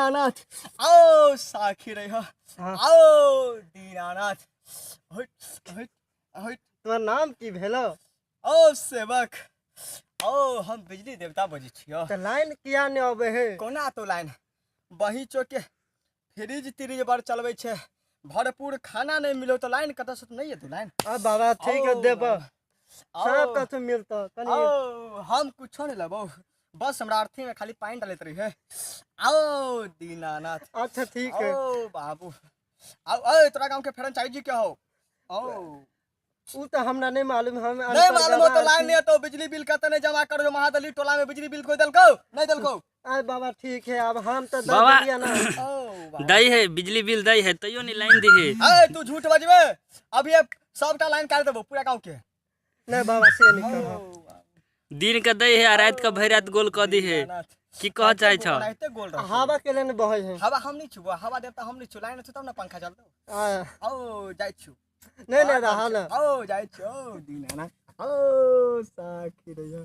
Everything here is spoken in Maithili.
दीनानाथ, आओ साखी रही। आओ दीनानाथ, होइत होइत होइत। तोहर नाम की भेलो? ओ सेवक, ओ हम बिजली देवता बजै छियौ। तऽ लाइन किया नहि अबै है? कोना तो लाइन? बही चौके फ्रिज त्रिज बड़ चलबै छै, भरपूर खाना नहि मिलो तऽ लाइन कतऽसँ तऽ नहि एतौ लाइन। आ बाबा, ठीक है। औ, देब औ, सब कथु मिलतो कनी। औ, हम कुछो नहि लेबौ, बस हमरा अर्थी में खाली पानि डालैत रही है। आओ दीनानाथ। अच्छा, ठीक है। ओ बाबू, आओ। ओए, तोरा गाँव के फ्रेंचाइजी के हो? ओ उ तऽ हमरा नहि मालूम, हम नहीं अनपढ़ मालूम हो तो गवार लाइन छी। नहीं तो बिजली बिल कते नहीं जमा करो? महादलित टोला में बिजली बिल कोई देलको नहीं देलको? आ बाबा, ठीक है, अब हम तऽ दऽ बाबा। देलियै ना। ओ बाबू। दै है, बिजली बिल दै है, तैयो नहीं लाइन दी है। ए, तू झूठ बजबे? अभी ये सबटा लाइन काट देबो पूरा गांव के। नहि बाबा, से नहि करब। दिन के दै है आ रात के भरि रात गोल कऽ दी है। दीनानाथ। की कह चाहे छ? एनाहिते गोल रहतौ। हवा के लेल बहै है। हवा हम नहीं छुबो, हवा देवता हम नहीं छु। लाइन छू तब ना पंखा चलतो। आ, आओ, जाइ छु। नहि नहि, रहल। आओ, जाइ छु। ओ दीनानाथ, ओ साखी रहियो।